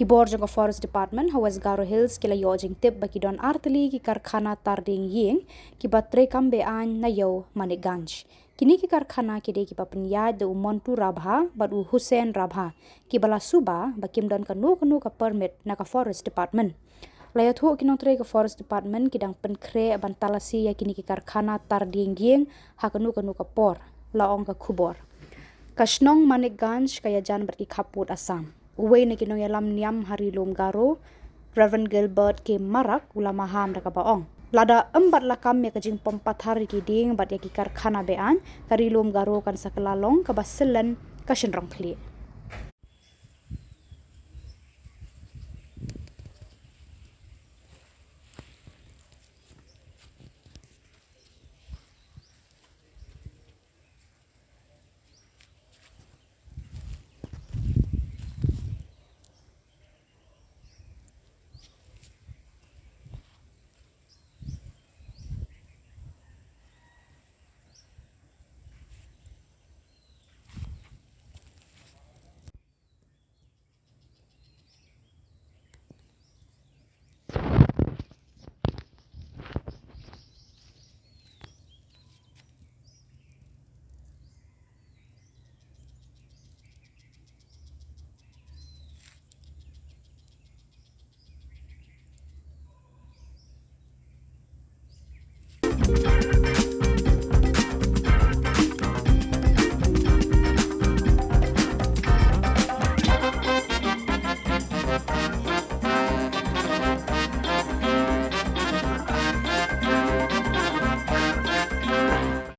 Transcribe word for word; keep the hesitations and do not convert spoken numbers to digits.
Ki bor jong ka Forest Department ha West Garo Hills ki la ïoh jingtip ba ki don artylli ki karkhana tar dieng ïing kiba treikam be-aiñ na ïew Manikganj. Kine ki karkhana ki dei kiba pynïaid da u Montu Rabha bad u Hussein Rabha, kiba la suba ba kim don kano kano ka permit na ka Forest Department. La ïathuh ki nongtrei ka Forest Department ki dang pynkhreh ban talasi ïa kine ki karkhana tar dieng ïing ha kano kano ka por, la ong ka khubor. Ka shnong Manikganj ka ïajan bad ki khappud Assam. Uwei na ki nongïalam niam ha Ri Lum Garo, Reverend Gilbert K Marak, u la maham da kaba ong, lada ym bat lakam ïa ka jingpom pathar ïa ki dieng bad ïa ki karkhana be-aiñ, ka Ri Lum Garo kan sa kylla long kaba syllen ka shynrong khlieh.